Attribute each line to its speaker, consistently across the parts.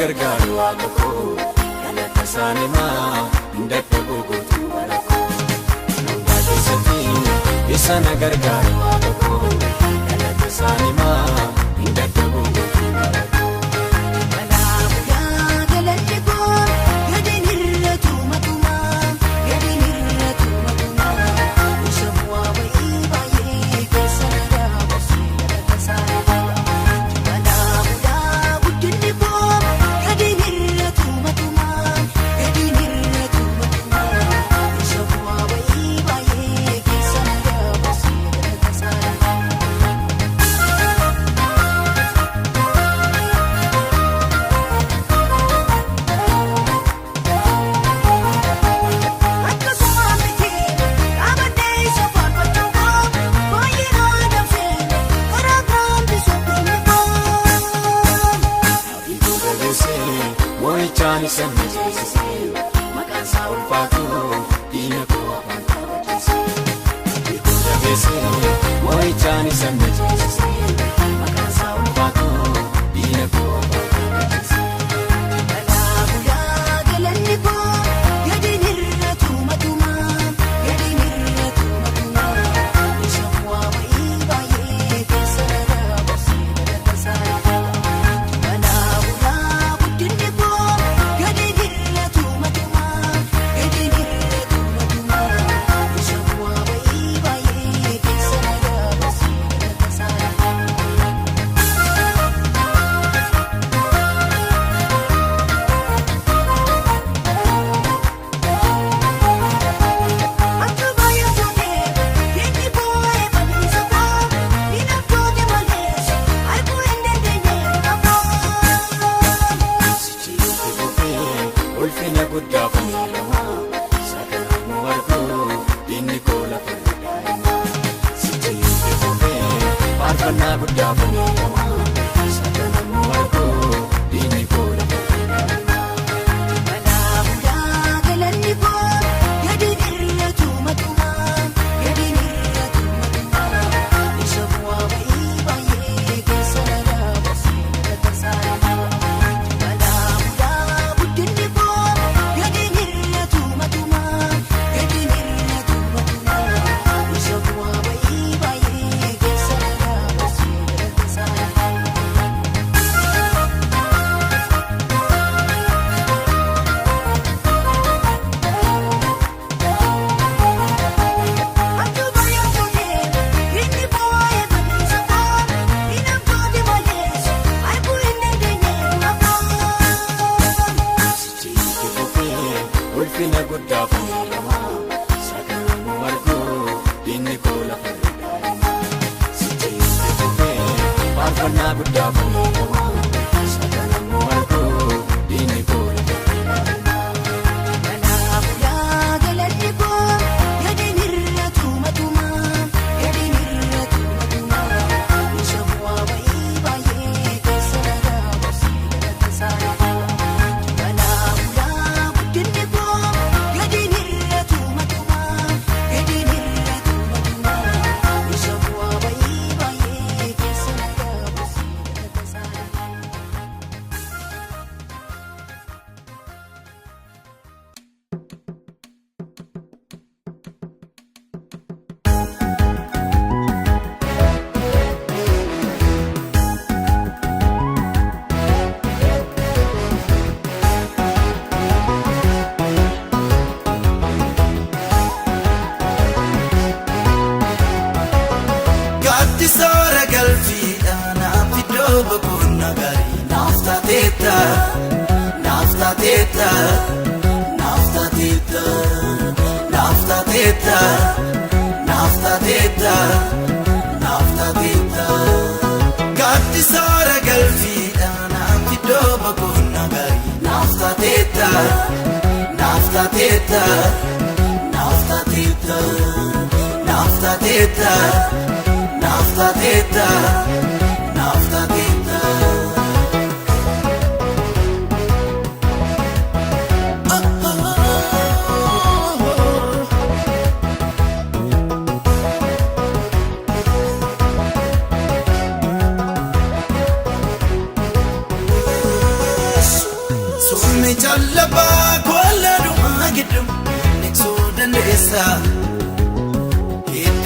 Speaker 1: gargaaru waaqa koo galata isaanimaa hin dadhabu guutuu bara koo. Hundaa keessatti isa na gargaaru waaqa koo galata isaanimaa hin dadhabu guutuu bara koo.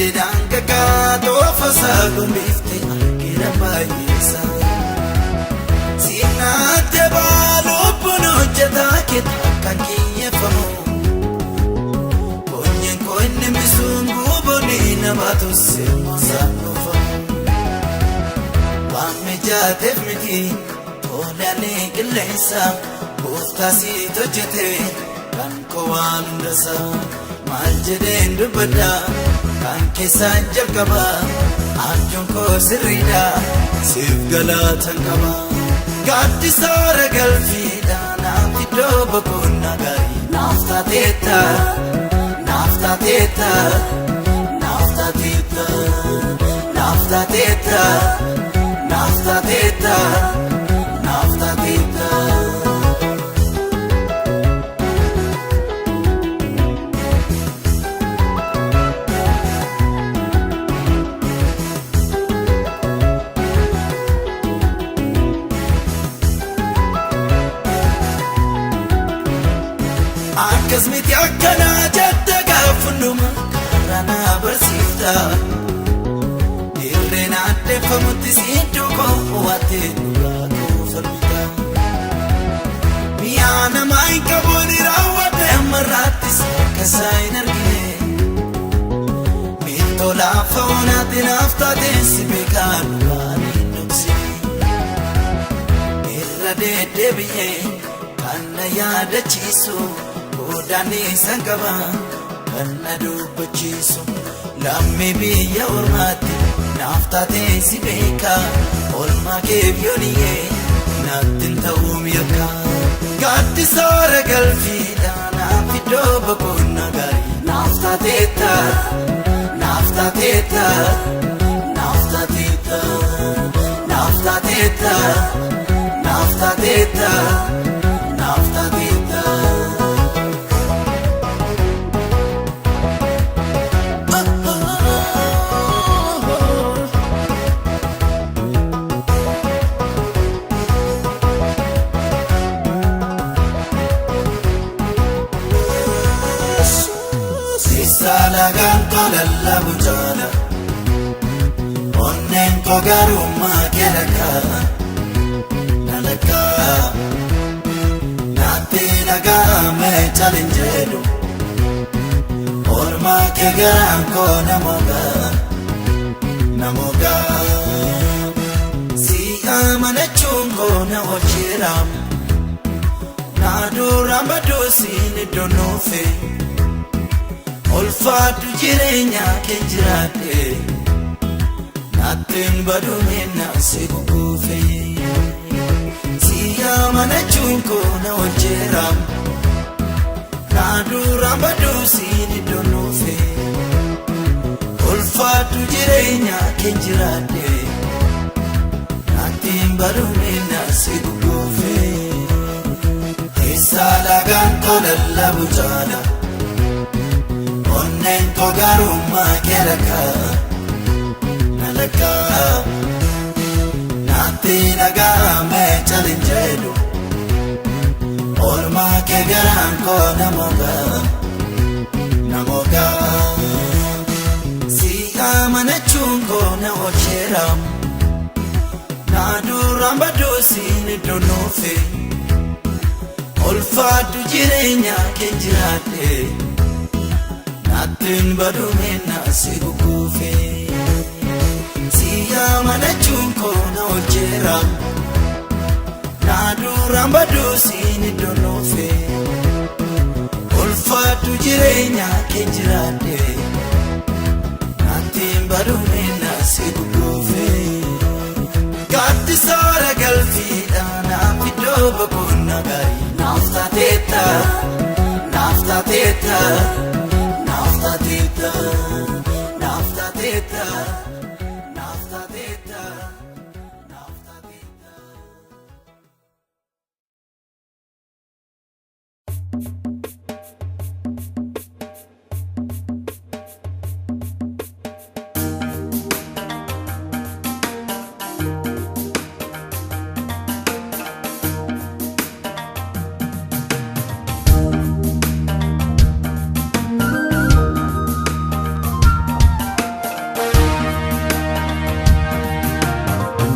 Speaker 1: Jedhee daangagaa toofa saagumbiifte argira baay'eessa. Siinaatti baaluu hojjetaa keetti akkaan kiyyeeffamu. Konyeen koo inni misuun guuboonni nama tussee moosaan dhufamu. Waan mijaateef miti tolaan qilleensa gooftaa siit hojjete kan koo waan hundasaa. Maal jedheen dubbadha kan keessaan jalqaba abjuun koo sirriidha siif galatan qaba. Gaaddisaara galfiidha naaf iddoo boqonnaa gaarii naaf taateetta naaf taateetta naaf taateetta naaf taateetta naaf taateetta naaf taateetta. Akkas miti akkanaa jette gaafunduma karaa na barsiifta. Dirreen addeeffamutti siin duukoo waattee dhugaa koo falmita. Mi'a namaa hin qabuun raawwadhe ammarraattis akkasaa hin argine. Miiltoo lafa onaatti naaf taateen si beekaa dhugaan hin dhoksine. Irra deddeebi'ee kan na yaadachiisu. Godaannisa qaba kan na dubbachiisu. Lammii biyya ormaatti naaf taatee si beeka. Oolmaa keef yooniyyee naatti hin ta'uu yakka. Gaaddisaara galfiidha naaf iddoo boqonnaa gaarii naaf taateetta naaf taateetta naaf taateetta naaf taateetta naaf taateetta naaf taateetta. Salagaan lallabu jaala onneen koo garummaa kee lakkaa na lakkaa naatti dhaga'ame calin jedhu oolmaa kee garaan koo namogaa namogaa si amanachuun koo na oolcheera na duraan baduu siin iddoo nuufe. Ulfaatu jireenya kee jiraadhe naattiin badumina si kukuufe. Si amanachuun koo na oolcheera na duraan baduu siin iddoo nuufe. Ulfaatu jireenya kee jiraadhe naattiin badumina si kukuufe. Keessa lagaan koo lallabu jaala. Onneen koo garummaa kee lakkaa na lakkaa naatti dhaga'ame calin jedhu oolmaa kee garaan koo namogaa namogaa si amanachuun koo na oolcheera na duraan baduu siin iddoo nuufe ulfaatu jireenya kee jiraadhe. Naattiin badumina si kukuufe. Si amanachuun koo na oolcheera na duraan baduu siin iddoo nuufe. Ulfaatu jireenya kee jiraadhe naattiin badumina si kukuufe. Gaaddisaara galfiidha naaf iddoo boqonnaa gaarii naaf taateetta naaf taateetta. Naaf taateetta naaf taateetta naaf taateetta naaf taateetta.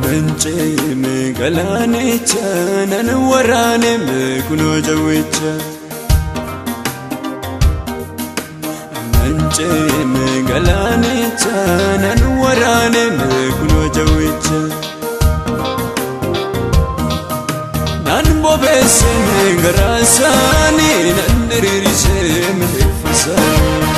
Speaker 1: Nanceeme galaanicha nan waraaneme kunoo jawwicha. Nanceeme galaanicha nan waraaneme kunoo jawwicha. Nan bobeesseme garaasaanii nan diriirseme reeffasaanii.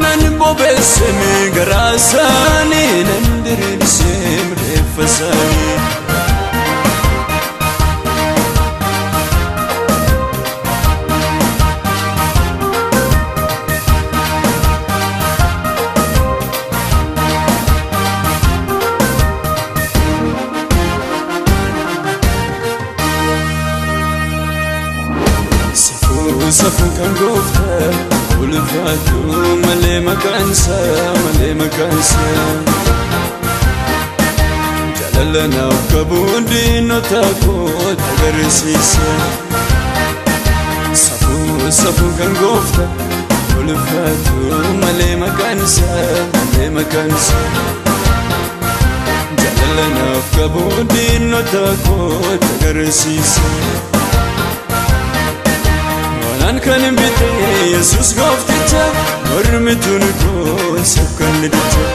Speaker 1: Nan bobeesseme garaasaanii nan diriirseme reeffasaanii. Safuu kan gooftaa ulfaatu malee maqaansaa malee maqaansaa. Jaalala naaf qabu diinota kootti agarsiisa. Safuu safuu kan gooftaa ulfaatu malee maqaansaa malee maqaansaa. Jaalala naaf qabu diinota kootti agarsiisa. Waan kan hin bitee Yesuus goofticha mormituun koo sukkanni dicha.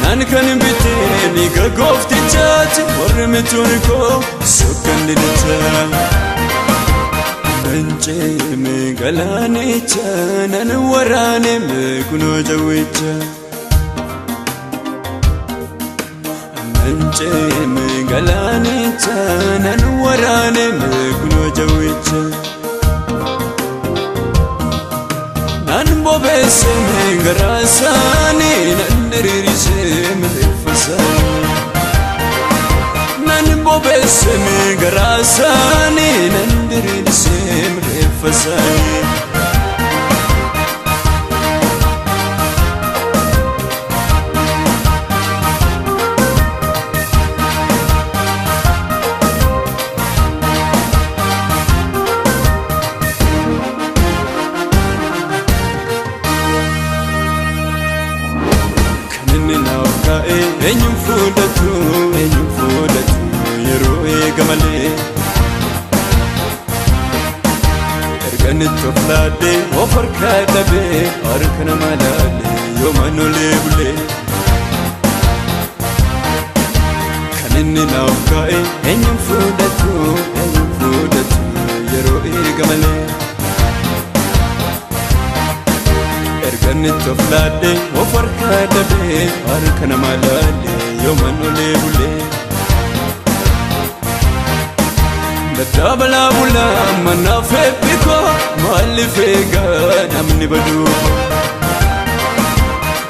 Speaker 1: Naan kan hin bitee dhiiga gooftichaati mormituun koo sukkanni dicha. Nanceeme galaanicha nan waraaneme kunoo jawwicha. Nanceeme galaanicha nan waraaneme kunoo jawwicha. Nan bobeesseme garaasaanii nan diriirseme reeffasaanii. Nan bobeesseme garaasaanii nan diriirseme reeffasaanii. Eenyuun fudhatu yeroo eega malee. Erga inni toflaadhee of harkaa dhabee harka nama laalee yoomaan olee bulee. Kan inni naaf kaa'e eenyuun fudhatu yeroo eega malee. Erga inni toflaadhee of harkaa dhabee harka nama laalee yoomaan olee bulee. Daddabalaa bulaa manaaf eebbikoo maaliif eegaa namni baduu?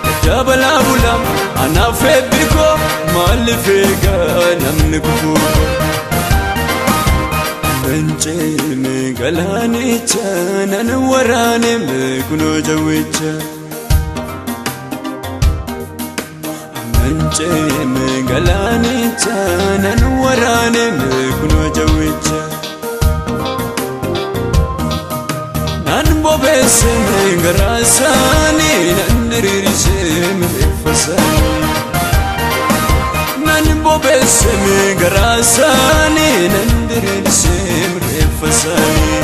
Speaker 1: Daddabalaa bulaa anaaf eebbikoo maaliif eegaa namni kufuu? Nanceeme galaanicha nan waraaneme kunoo jawwicha. Nanceeme galaanicha nan waraaneme kunoo jawwicha. Nan bobeesseme garaasaanii nan diriirseme reeffasaanii. Nan bobeesseme garaasaanii nan diriirseme reeffasaanii.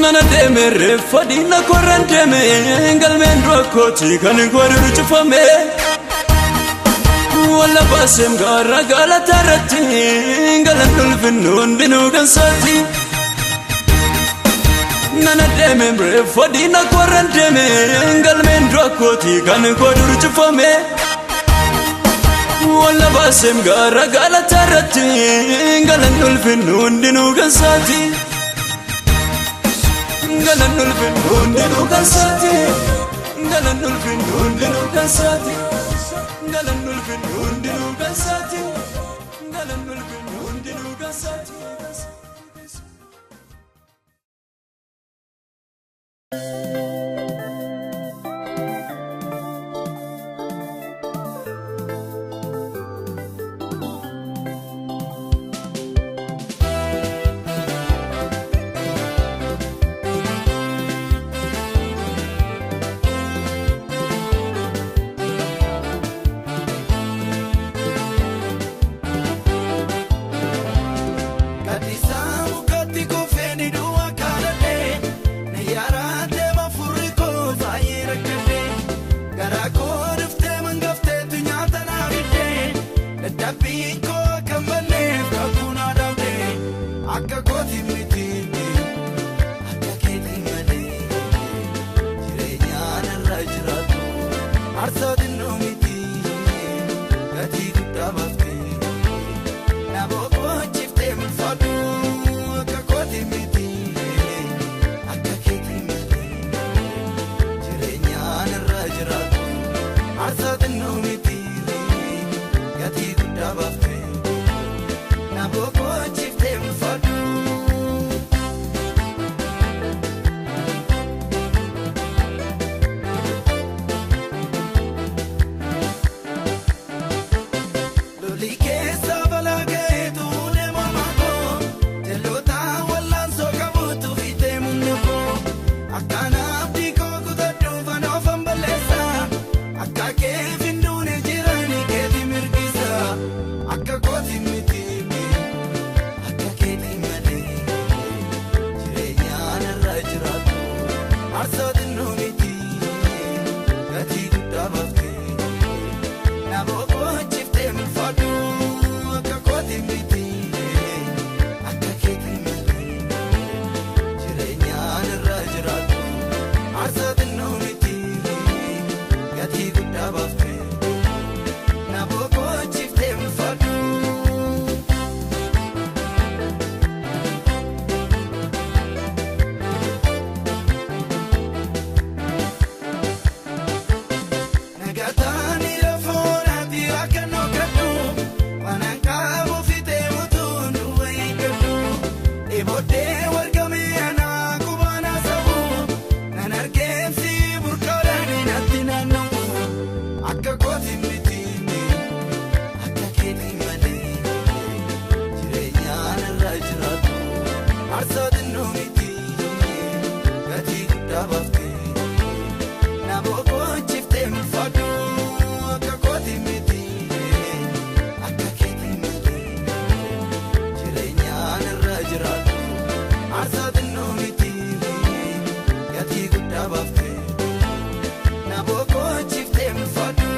Speaker 1: Nana deeme reeffa diina korran deeme galmeen dura kan godhu cufame. Walla baaseem gaara galata irratti galan ulfinnu hundinuu gansaati. Nana deeme reeffa diina korran deeme galmeen dura kan godhu cufame. Walla baaseem gaara galata irratti galan ulfinnu hundinuu gansaati. Galan ulfinnu hundinuu gansaati. Galan ulfinnu hundinuu gansaati. Galan ulfinnu hundinuu gansaati. Galan ulfinnu hundinuu gansaati. guddaa baaftee na boqochiiftee ulfaadhu akka kooti miti akka keeti miti jireenyaan irra jiraatu aarsaa xinnoo miti gatii guddaa baaftee na boqochiiftee ulfaadhu.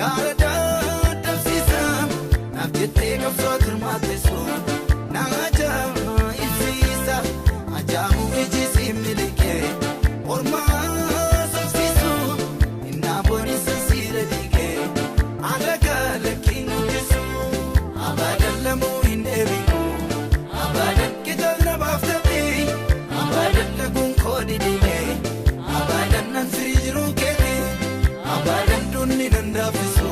Speaker 2: Gaara dadhabsiisa naaf jettee qabsoo hirmaatteessu na ajaa'ibsiisa ajaa'ibu iji si miliqee ormaa sobsiisu innaa boonisa siira dhiigee alagaa lakkiin guddisu abaadan lamuu hin deebi'u abaadan kitaabna baaftatti abaadan laguun koodi dhiigee abaadan nan firii jiruu keeti abaadan dunni nan daaffisu.